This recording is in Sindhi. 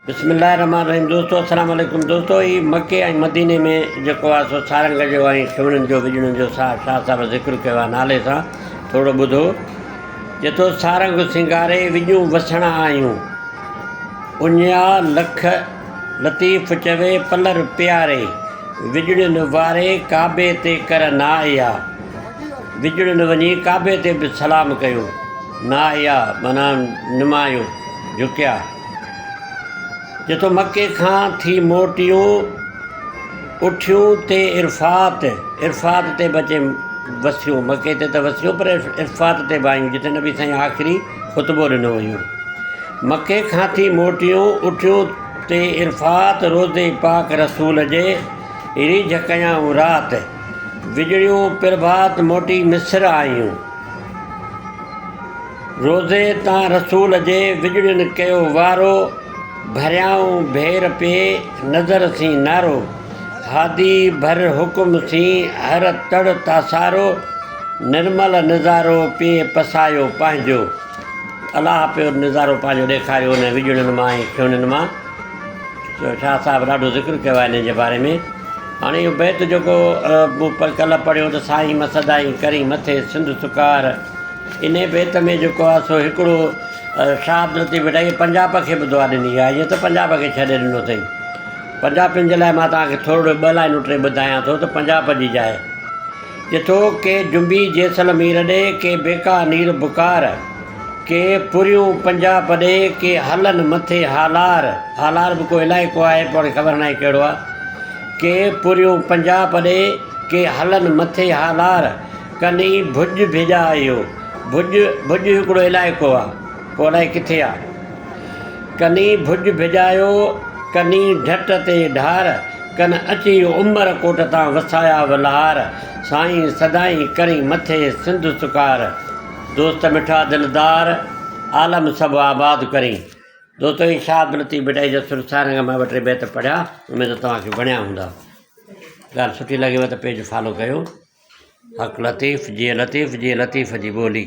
بسم الله الرحمن الرحيم دوستو السلام عليڪم دوستو هي مڪي ۽ مديني ۾ جيڪو آهي سو سارنگ جو ۽ سهڻن جو وڄڻن جو شاهه صاحب ذڪر ڪيو آهي نالي سان ٿورو ٻڌو چي ٿو سارنگ سنگاري وڄون وسڻ آيون اڃيا لک لطيف چوي پلر پياري وڄڙين واري ڪعبي تي ڪر ناهيا وڄڙين وڃي ڪعبي تي به سلام ڪيو ناهيا معنيٰ نمايو جهڪيا جتو مڪي کان ٿي موٽيون، اٺيون تي عرفات، عرفات تي به اچي وسيون، مڪي تي ته وسيون پر عرفات تي به آيون جتي نبي سائين آخري خطبو ڏنو هيون. مڪي کان ٿي موٽيون، اٺيون تي عرفات، روضي پاڪ رسول جي، ريجهه ڪيائون رات، وڄڙيون پرڀات موٽي مصر آيون. روضي تان رسول جي وڄڙين ڪيو وارو، ڀريائون ڀير پي نظر سين نعرو، هادي ڀر حڪم سين هر تڙ تاسارو، نرمل نظارو پي پسايو پنهنجو. الله پيو نظارو پنهنجو ڏيکاريو انهن وڄڙين مان ۽ سهڻين مان. شاهه صاحب ڏاڍو ذڪر ڪيو آهي انهن جي باري ۾. هاڻي اهو بيت جيڪو مون ڪلهه پڙهيو ته سائين م سدائين ڪرين مٿي سنڌ سڪار. انهيء بيت ۾ جيڪو آهي سو هڪڙو شاهه عبداللطيف ڀٽائيء پنجاب کي به دعا ڏني آهي، ائين ته پنجاب کي ڇڏي ڏنو اٿئي. پنجابين جي لاء مان توهان کي ٿورڙو ٻه لائنون ٽي ٻڌايان ٿو ته پنجاب جي جاء ڏٺو ڪي جنبي جيسلمير ڏي، ڪي بيڪا نير بڪار، ڪي پريون پنجاب ڏي، ڪي هلن مٿي هالار، هالار به ڪو علائقو آهي پوء هاڻي خبر ناهي ڪهڙو آهي، ڪي پريون پنجاب ڏي، ڪي هلن مٿي هالار. ڪني ڀڄ ڀڄايو، ڀڄ، ڀڄ هڪڙو علائقو آ، پوء الائي ڪٿي آ. ڪني ڀڄ ڀڄايو، ڪني ڍٽ تي ڍار، ڪن اچي عمر ڪوٽ تان وسايا ولهار، سائين سدائين ڪرين مٿي سنڌ سڪار. دوست مٺا دلدار، عالم سڀ آباد ڪرين. دوستو هي شاهه عبداللطيف ڀٽائي جا سر سارنگ مان ٻه ٽي بيت پڙهيا، اميد ته توهان کي وڻيا هوندا. ڳالهه سٺي لڳيو ته پيج فالو ڪيو. حق لطيف جيئي لطيف جيئي لطيف جي ٻولي.